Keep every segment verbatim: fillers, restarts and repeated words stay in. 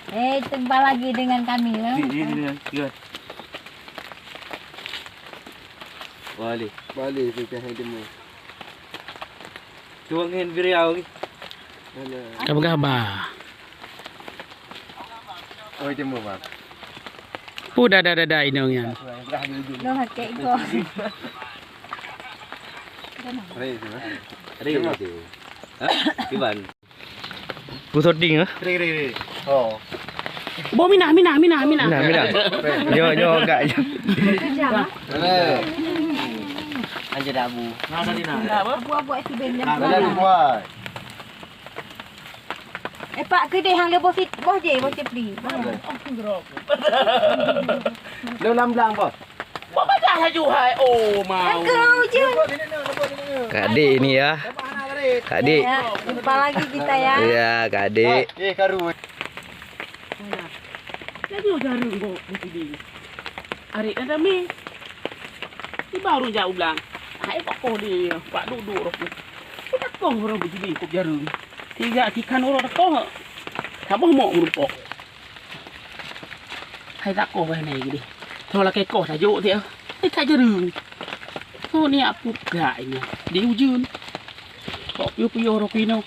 Eh, jumpa lagi dengan kami, ya. Ini, ini, ini, ini. Balik. Balik, kita hai demo. Tuang ngen biriau lagi. Mana? Ka peugah ba. Oh, jemu, Bang. Pu dah, dah, dah, dah, inong nyan. Loh, hakik ko. Hari itu, ha? Hari itu. Ha? Iban. Pu shooting, ha? Hari, hari, hari. Oh. Bo minah, minah, minah, minah. Minah, minah. Nyo, nyo, agak. Kejam, ha? Anja dah abu. Nah, tadi nah. Abu-abu es ben. Nah, tadi buat. Eh, Pak, keudeh hang lé boh sit-, boh je, boh cepli. Lo lam blang, Bos. Buat padah laju hai. Oh, mau. Engkau je. Kak Dik ni ya. Kak Dik. Ya, jumpa lagi kita ya. Ya, Kak Dik. Eh, karu. Laju jarum kok di sini. Arit ada mi. Tiba urang jauh blang. Hai kok kok di Pak duduk rokok. Kita kong urang bujudi kok jarum. Tiga tikan urang kong. Saboh mok meurupok. Hai tak kong hai nai gede. Tho lakée koh tajuk dia. Eh tak jarum. Tho ni aku gak ini. Di ujun. Kok piu-piu rokok ino.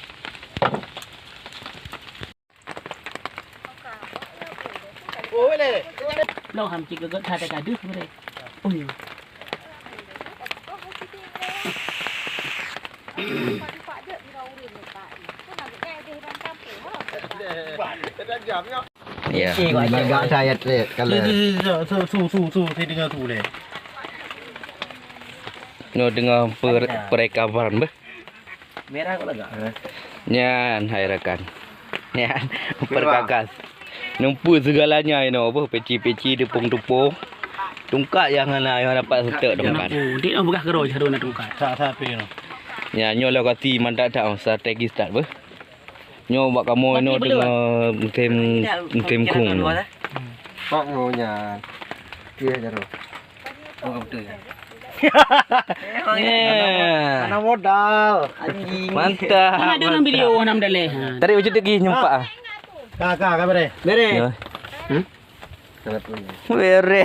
Long ham cit geugot that ka deuh meureh. Oh, ya. Ya, lagak saya trek kalau. Su, su, su, su, saya dengar tu leh. Nyoe teungoh per-, perekaman beh. Merah kok lagak. Nyan, hai rakan. Nyan, perkakas. Numpuk segalanya inoe, apa, peci-peci, tupung-tupung. Tungkat nyang hana, nyang dapat setek tungkat. Dik nak peugah keudroe, harus nak tungkat. Sa-, sa pi noh. Nyan, nyoe lokasi mantap that, oh, strategis that, beh. Nyoe bak kamoe inoe teungoh musim, musim khung nyoe. Pak nyoe nyan. Iya, jaroe. Oh, betul ya. Yeah. Anak modal. Anjing. Mantap. Kan ada orang video, mantap. Orang dalam. Ha. Tadi wujud lagi nyempak ah. Ka, ka, ka bere. Bere. Ya. Hmm? Salah punya. Bere.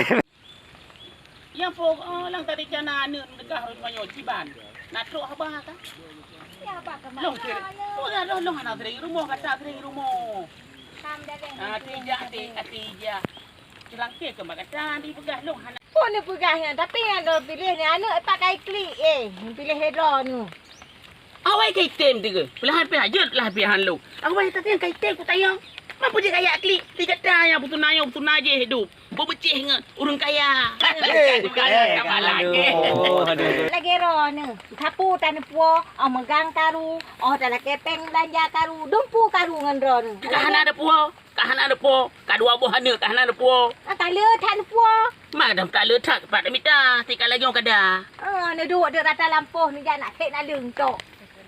Nyang po, oh, lang tadi cana aneuk meudegah rot manyoe jiban. Nak trok haba ka? Ya, haba ka. Long kira. Oh, ya, long, long hana sering rumoh, kata sering rumoh. Kam dah deh. Ah, tijak, ti-, tijak. Curang ke keumat gata dipeugah lôn hana. Pun neupeugah nyan, tapi nyang lôn piléh ni aneuk pat kai klik, eh, piléh lé droeneuh. Awai kai tem tiga. Peulahan pih jeuet lah pihan lôn. Awai tapi nyang kai tem kutanyong. Mampu je kaya klik, di gata nyang putuna nyang putuna je hidup. Beubeucéh ngon ureueng kaya. Eh, eh, aduh, aduh. Lagèe droeneuh, sapu taneupuo, oh meugang karu, oh talakèe péng beulanja karu, dumpu karu ngon droeneuh. Ka hana neupuo. Ka hana neupuo, ka dua boh aneuk ka hana neupuo. Ah, ka le that neupuo. Ma dah ka le that, pat mita, si ka lagèe nyoe kada. Ah, neuduek di rata lampôh, neujak nak sek naleueng tok.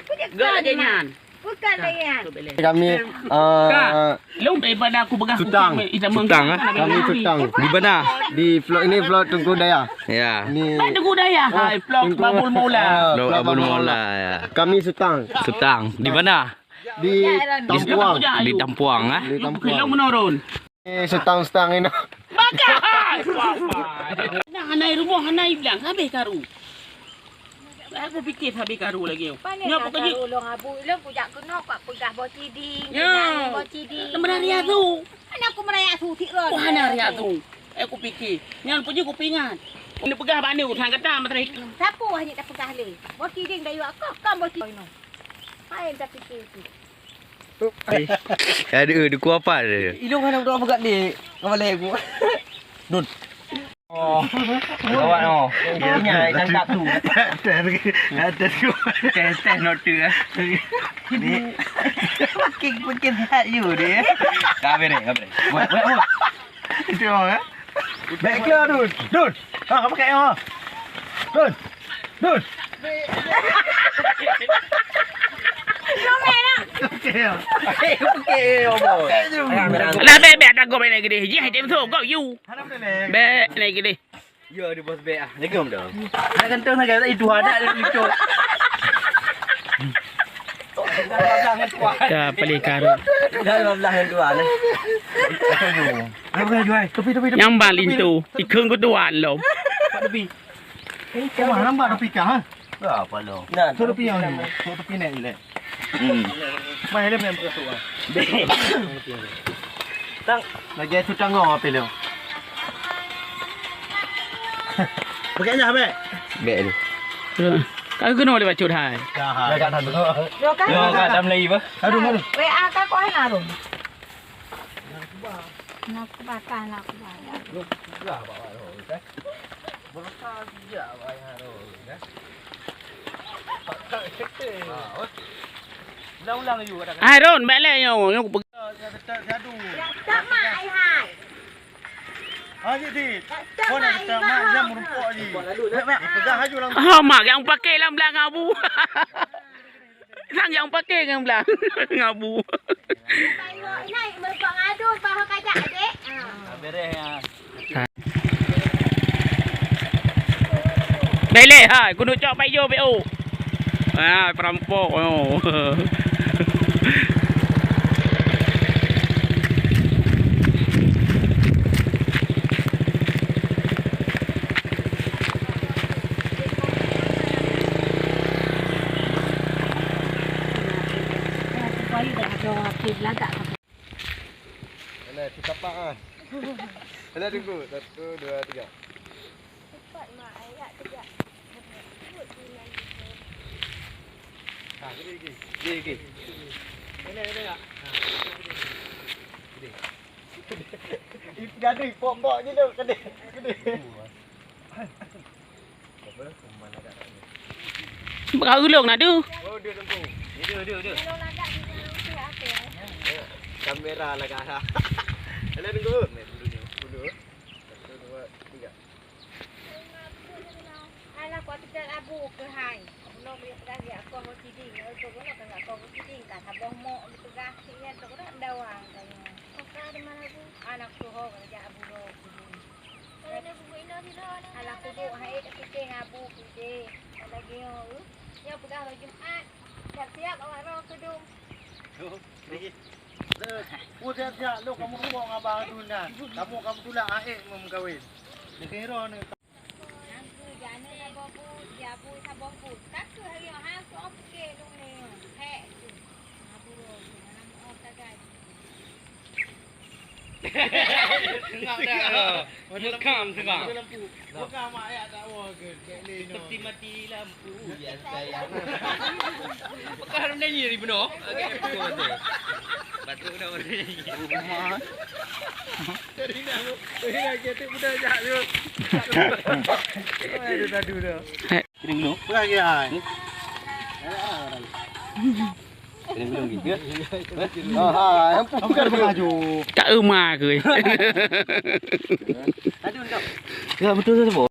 Gak lagèe nyan. Bukan lagèe nyan. Kami, eh, Kak, lôn daripada aku peugah Sutang. Sutang, eh? Kami Sutang. Di mana? Di vlog ini, vlog Teungku Dayah. Ya. Ini, Teungku Dayah, eh, hai, vlog Teungku, Babul Maula. Ah, vlog Babul Maula, ya. Kami Sutang. Sutang. Di mana? Di Tampuang. Di Tampuang, ah? Di Tampuang. Long menurun. Eh, Sutang-Sutang ini. Makai! Nah, hana rumoh, hana blang, habéh karu. Aku pikir habéh karu lagèe. Nyoe pokoknya karu long abu, long kujak keunoe, kak peugah boh ciding, ya. Boh ciding. Meuraya tu. Hana aku meuraya tu, tik roh. Wah, hana raya tu. Eh, aku pikir. Nyan pun je kupingat. Ni peugah bak ni, urusan kata, Mas Rik. Sapu hanya tak peugah le. Boh ciding dah yuk aku, kam boh ciding. Hai, tak pikir tu. Aduh, duku apa dia? Ilong hana berdoa pegat ni. Kepala aku. Dun. Oh. Gawat oh. Ini ai tangkap tu. Tes, tes, tes. Tes, tes note ah. Ni. Pakai, pakai hat you dia. Kau beri, kau beri. Buat, buat, buat. Itu orang eh. Baik keluar Dun. Dun. Ha, apa kat yang? Dun. Dun. Okey, ya. Okey, okey, apa? Lah, bèk, bèk, tak gop naik gede. Jih, dia masuk, gop you. Bèk, naik gede. Ya, dia bos bèk ah. Legam dah. Nak kentang sangat, tak itu ada, ada lucu. Ka paling karut. Dah lima belas ngon tuan, eh. Tepi, tepi, tepi. Nyang ban linto, ikheun keu tuan lom. Tepi. Kau mah nampak tepi kah, ha? Apa lo? Nah, tu tepi yang ni. Tu tepi naik je. Hmm. Mai helm yang bekas tu, ah. Tang. Lagi tu tanggung apa lo? Pakai dah, Bek. Bek tu. Kau kena boleh bacut hai. Dah, dah, dah. Yo, kan? Yo, kan, dah mulai apa? Aduh, aduh. W A ka kok hana rum. Nak kubah, nak kubah. Hai Ron, bèk lé nyoe, nyoe kupeugah. Tak mak ai hai. Oh, mak nyang paké lam blang abu. Sang nyang paké ngon blang ngabu. Bailé hai, keuneuk cok payo beo. Ah, perampok. Oh. Mana si tapak ah? Mana tunggu? Satu, dua, tiga. Cepat mak, ayah tegak. Ha, gede, gede. Gede, gede. Ini, ini tak? Ha, gede. Gede. Gaduh, pok-pok je tu, gede. Gede. Apa? Kuman agak tak ada. Baka ulông na deuh. Oh, deuh tengku. Deuh, deuh, deuh. Kamera lah kat arah. Ada tengku. Dulu. Satu, dua, tiga. Alah, kau tegal abu ke hai. Belum dia pegang dia, aku mau siding. Aku belum pegang aku mau siding. Kan abang mau dipegang sikit tu, dah dawang tanya. Kau ada mana abu? Anak tu ho kerja abu lo. Alah, kuduek hai, ka pike ngabu pike. Lagèe nyoe, eh. Nyoe peugah hari Jumat. Siap-siap awak roh keudong. Oh, lagi. Pun siap-siap, lôn kamoe rumpok ngon abang Adun nyan. Kamoe ka tulak aék meumeukawen. Lagèe roh ni. Nangku jana saboh bu, jabu saboh bu. Takeu hari nyoe, ha, ku ong pike lôn ni. Hek tu. Ngabu roh tu, mana mau tagai. Tengok dah. Welcome, tengok. Bukan mak ayah tak mau ke? Seperti mati lampu yang sayang. Pekan menyanyi di benua. Agak betul tu. Batuk dah orang nyanyi. Dari dah, dari dah, kita budak jahat tu. Aduh, aduh, dah. Kering dulu. Pegang ke, ai? Kering dulu gitu. Ha, ha, yang bukan baju. Tak euma ke? Tadi untuk. Ya, betul tu, Bu.